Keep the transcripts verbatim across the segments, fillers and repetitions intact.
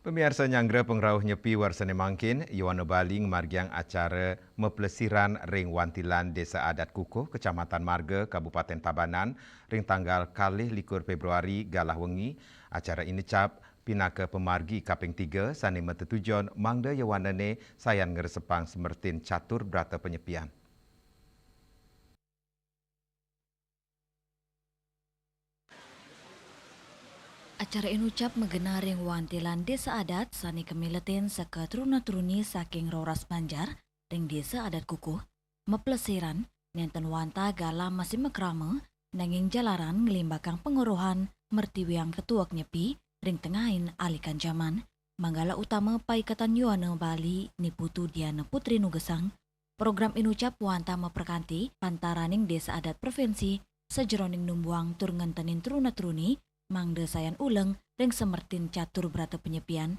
Pamiarsa, nyanggra pangrauh Nyepi warsane mangkin, Yowana Bali ngamargiang acara maplesiran ring wantilan Desa Adat Kukuh, Kecamatan Marga, Kabupaten Tabanan, ring tanggal kalih likur Februari galah wengi. Acara inucap pinaka pamargi kaping tiga sane matetujon mangda yowanane sayan ngresepang semertin catur brata panyepian. Acara inucap magenah ring wantilan Desa Adat sane kamiletin saka truna-truni saking roras banjar ring Desa Adat Kukuh, maplesiran nenten wantah galah masih makrama, nanging jalaran nglimbakang pangorohan mertiwiang tetuek Nyepi ring tengahin alikan jaman. Manggala utama paiketan Yowana Bali Ni Putu Diana Putri nugesang, program inucap wantah maprakanti pantaraning Desa Adat Provinsi sajeroning numbuhang tur ngentenin truna-truni mangda sayan uleng ring semertin catur brata panyepian.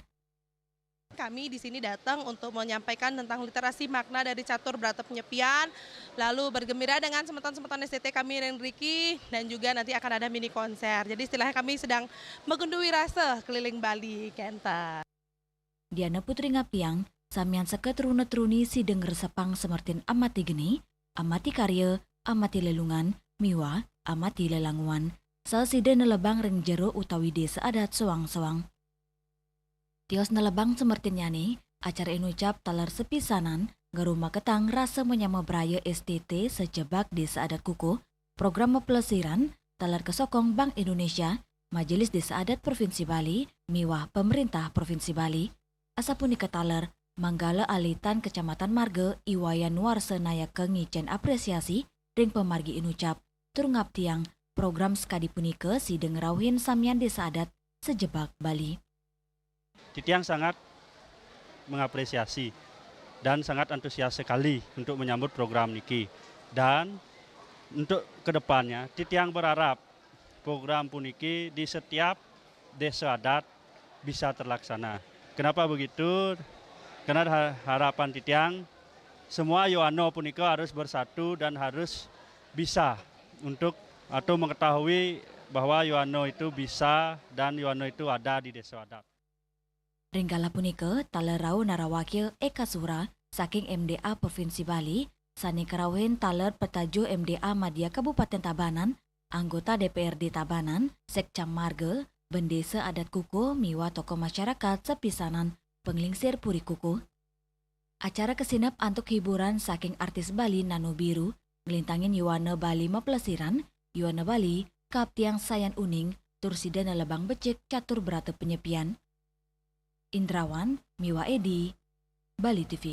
Kami di sini datang untuk menyampaikan tentang literasi makna dari catur brata penyepian, lalu bergembira dengan semeton-semeton S D T kami ring riki, dan juga nanti akan ada mini konser. Jadi istilahnya kami sedang magunduwi rasa keliling Bali, kenten. Diana Putri ngapiang, samian saka truna-truni sida ngresepang semertin amati geni, amati karya, amati lelungan, miwah amati lelanguan. Saha sida nelebang ring jero utawi desa adat soang-soang. Tios nelebang semertinnyane, acara inucap taler sepisanan ngrumaketang rasa manyama braya S T T sajebag Desa Adat Kukuh, program maplesiran taler kasokong Bank Indonesia, Majelis Desa Adat Provinsi Bali, miwah Pemerintah Provinsi Bali. Asapunika taler, manggala alitan Kecamatan Marga I Wayan Nuarsa Nayaka ngicen apresiasi ring pamargi inucap, tur ngaptiang program sakadi punika sida ngrauhin samian desa adat sajebag Bali. Titiang sangat mengapresiasi dan sangat antusias sekali untuk menyambut program niki. Dan untuk kedepannya, titiang berharap program puniki di setiap desa adat bisa terlaksana. Kenapa begitu? Karena ha-, harapan titiang, semua Yowana punika harus bersatu dan harus bisa untuk atau mengetahui bahwa Yowana itu bisa dan Yowana itu ada di desa adat. Ring galah punika, taler rauh narawakya Eka Sura saking M D A Provinsi Bali, sane karauhin taler petajuh M D A Madya Kabupaten Tabanan, anggota D P R D Tabanan, Sekcam Marga, bendesa adat kukuh miwah tokoh masyarakat sapisanan panglingsir puri kukuh. Acara kasineb antuk hiburan saking artis Bali Nano Biru, nglintangin Yowana Bali maplesiran, Yowana Bali kaaptiang sayan uning, tur sida nelebang becik catur brata panyepian. Indrawan miwah Edi, Bali T V.